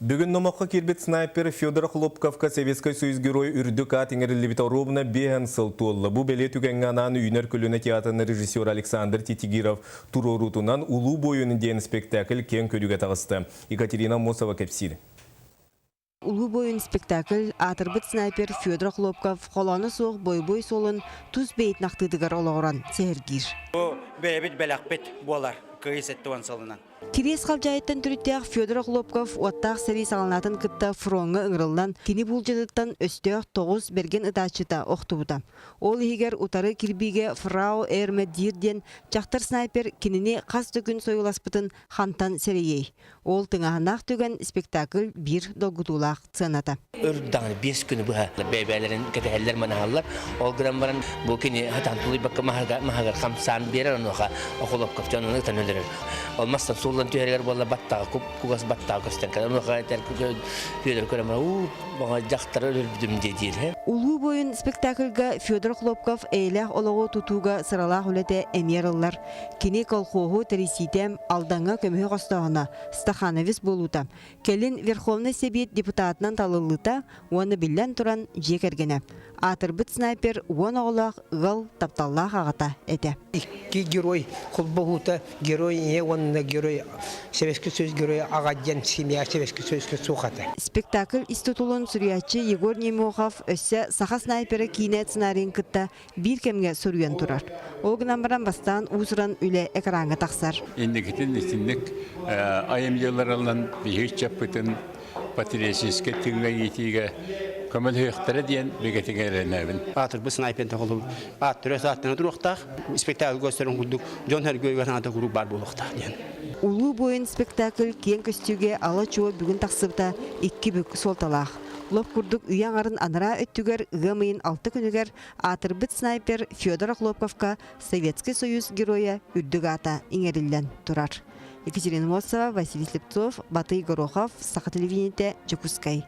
Бүгүн номоххо киирбит снайпер Федор Хлопковка Советскай Союз Герой үрдүк аат иҥэриллибитэ оруобуна биэһэн сыл туолла. Бу бэлиэ түгэҥҥэ анаан Үүнэр көлүөнэ театрын режиссера Александр Титигиров туруоруутунан Улуу буойун диэн спектакль киэҥ көрүүгэ таҕыста. Екатерина Аммосова кэпсиир. Улуу буойун спектакль аатырбыт снайпер Федор Хлопков холооно суох бойобуой суолун тус бэйэтин ахтыытыгар олоҕуран сэһэргиир. Бу бэйэбит бэлэхпит буолар Кыайыы 70 сылынан. Кириэс Халдьаайыттан төрүттээх Федор Охлопков уоттаах сэрии саҕаланаатын кытта фроҥҥа ыҥырыллан, кини буулдьатыттан өстөөх тоҕус бэргэн ытааччыта охтубута. Ол иһигэр утары кирбиигэ фрау Эрме Дир диэн дьахтар снайпер кинини хас да күн сойуоласпытын хантан сэрэйиэй. Ол тыҥааһыннаах түгэн спектакль биир долгутуулаах сыаната. Өр даҕаны биэс күнү быһа бэйбээлэрин кэтэһэллэр манаһаллар. Ол гынан баран бу кини хатан тулуйбакка маһыгар хамсаан биэрэр онуоха Охлопков дьонун ытан өлөрөр. Ол мастан сууллан түһэригэр буолла баттаҕа кугас баттаҕа көстөн кэлэр. Онуоха этэр Федор көрөн уу баҕа дьахтары өлөрбүтүм дии диир. Улуу буойун спектакльга Федор Хлопков эйэлээх олоҕу тутууга сыралаах үлэтэ эмиэ арыллар. Кини колхоһу тэрийсиитэ Алдаҥҥа көмүһү хостооһуна, стахановец буолуута, Кэлин Верховнай Сэбиэт депутатынан талыллыыта уонна биллэн туран дьиэ кэргэнэ. Аатырбыт снайпер уон оҕолоох ыал тапталлаах аҕата этэ. Икки герой холбоһуута герой ийэ уонна герой Советский Союз геройа аҕа диэн семья Советский Союзка суох этэ. Спектакль ис тутулун суруйааччы Егор Немохов өссө Саха снайпера киинэ сценарийын кытта биир кэмҥэ суруйан турар. Ол гынан баран бастаан уус-уран үлэ экраҥҥа тахсар. Инникитин итинник айымньыларынан биһиги ыччаппытын патриотическай тыыҥҥа иитиигэ көмөлөһүөхтэрэ диэн бигэтик эрэнэбин. Аатырбыт снайпер тоҕолум ааттыры сааттана туруохтаах, спектакль көстөрүн курдук дьон сэргүөйгө санаата куруук баар буолуохтаах диэн. Улуу буойун спектакль киэҥ көстүүгэ ала-чуо бүгүн тахсыбыта икки бүк суолталаах. Лоп курдук үйэ аҥарын анараа өттүгэр ыам ыйын алта күнүгэр аатырбыт снайпер Федор Охлопковка Советский Союз Геройа үрдүк аата иҥэриллэн турар. Екатерина Мосова, Василий Слепцов, Батый Горохов, Саха телевидениетэ, Дьокуускай.